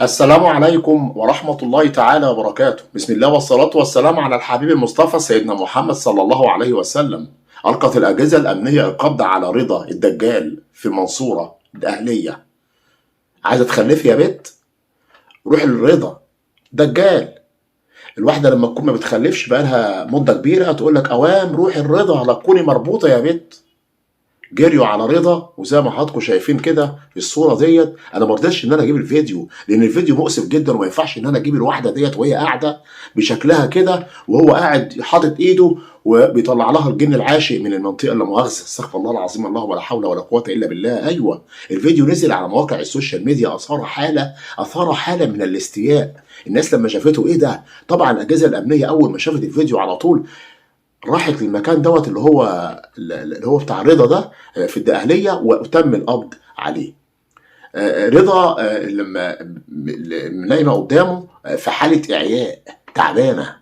السلام عليكم ورحمة الله تعالى وبركاته. بسم الله والصلاة والسلام على الحبيب المصطفى سيدنا محمد صلى الله عليه وسلم. ألقت الأجهزة الأمنية القبض على رضا الدجال في المنصورة الأهلية. عايزة تخلفي يا بت؟ روحي للرضا دجال. الواحدة لما تكون ما بتخلفش بقالها مدة كبيرة تقول لك أوام روحي الرضا، لا تكوني مربوطة يا بت. جريوا على رضا، وزي ما حضراتكم شايفين كده في الصورة ديت. انا ما رضيتش ان انا اجيب الفيديو لان الفيديو مؤسف جدا، وما ينفعش ان انا اجيب الواحدة ديت وهي قاعدة بشكلها كده، وهو قاعد حاطط ايده وبيطلع لها الجن العاشق من المنطقة اللي مؤاخذة. استغفر الله العظيم، اللهم لا حول ولا قوة الا بالله. ايوه، الفيديو نزل على مواقع ال social media، اثار حاله من الاستياء. الناس لما شافته ايه ده؟ طبعا الاجهزة الامنية اول ما شافت الفيديو على طول راحت للمكان دوت اللي هو بتاع رضا ده في الدقهليه، وتم القبض عليه. رضا لما نايمة قدامه في حاله اعياء تعبانه،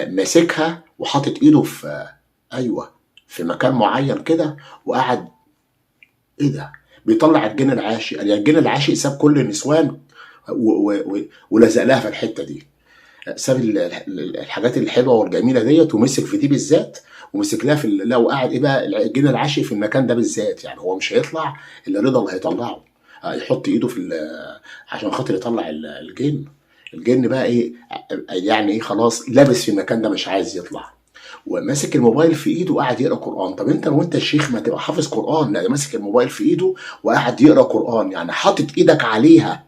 ماسكها وحاطط ايده في ايوه في مكان معين كده، وقعد ايه ده؟ بيطلع الجن العاشق. يعني الجن العاشق ساب كل النسوان ولزق لها في الحتة دي، ساب الحاجات الحلوة والجميلة ديت ومسك في دي بالذات، ومسك لها في لا، وقعد ايه بقى الجن العاشق في المكان ده بالذات. يعني هو مش هيطلع الا رضا اللي هيطلعه، يحط ايده في عشان خاطر يطلع الجن. الجن بقى ايه يعني ايه؟ خلاص لابس في المكان ده مش عايز يطلع، وماسك الموبايل في ايده وقاعد يقرا قران. طب انت لو انت الشيخ ما تبقى حافظ قران؟ لا، ده ماسك الموبايل في ايده وقاعد يقرا قران، يعني حاطط ايدك عليها،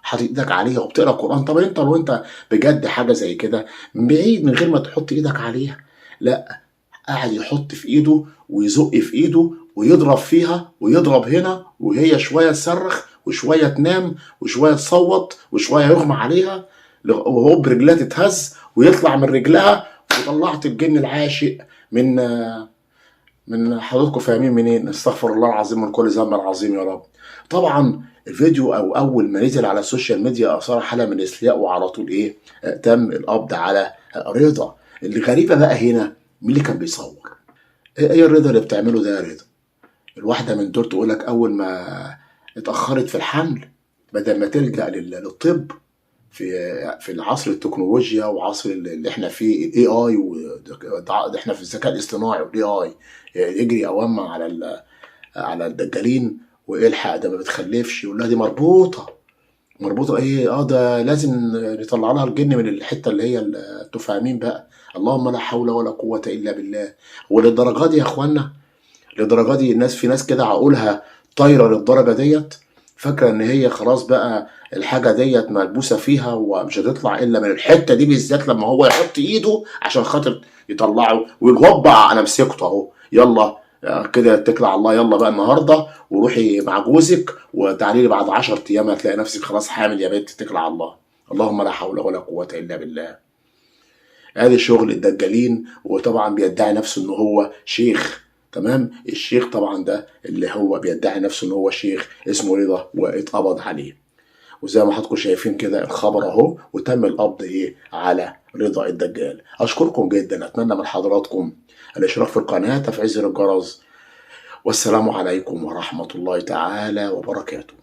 حاطط ايدك عليها وبتقرا قران. طب انت لو انت بجد حاجة زي كده من بعيد من غير ما تحط ايدك عليها. لا، قاعد يحط في ايده ويزق في ايده ويضرب فيها ويضرب هنا، وهي شوية تصرخ وشوية تنام وشوية تصوت وشوية يغمى عليها، وهو برجلها تتهز ويطلع من رجلها. وطلعت الجن العاشق من حضراتكم فاهمين منين. استغفر الله العظيم من كل ذنب عظيم يا رب. طبعا الفيديو او اول ما نزل على ال social media اثار حاله من الاستياء، وعلى طول ايه تم القبض على رضا. اللي غريبة بقى هنا، مين اللي كان بيصور؟ ايه الرضا اللي بتعمله ده يا رضا؟ الواحدة من دول تقول لك اول ما اتاخرت في الحمل، بدل ما تلجا للطب في العصر التكنولوجيا وعصر اللي احنا فيه ال AI، احنا في الذكاء الاصطناعي وال AI، يجري اوام على الدجالين والحق ده ما بتخلفش، يقول لها دي مربوطه. مربوطة ايه؟ اه ده لازم نطلع لها الجن من الحتة اللي هي انتوا فاهمين بقى. اللهم لا حول ولا قوة الا بالله. وللدرجه دي يا اخوانا؟ للدرجة دي الناس، في ناس كده عقولها طايره للدرجة ديت، فاكره ان هي خلاص بقى الحاجة ديت ملبوسه فيها ومش هتطلع الا من الحتة دي بالذات، لما هو يحط ايده عشان خاطر يطلعه ويقول هوبا انا مسكته اهو، يلا كده اتكل على الله، يلا بقى النهارده وروحي مع جوزك وتعالي لي بعد 10 ايام هتلاقي نفسك خلاص حامل يا بنت، اتكل على الله. اللهم لا حول ولا قوة الا بالله. ادي شغل الدجالين. وطبعا بيدعي نفسه ان هو شيخ، تمام؟ الشيخ طبعا ده اللي هو بيدعي نفسه ان هو شيخ اسمه رضا، واتقبض عليه. وزي ما حضراتكم شايفين كده الخبر اهو، وتم القبض ايه على رضا الدجال. اشكركم جدا، اتمنى من حضراتكم الاشتراك في القناة، تفعيل زر الجرس، والسلام عليكم ورحمة الله تعالى وبركاته.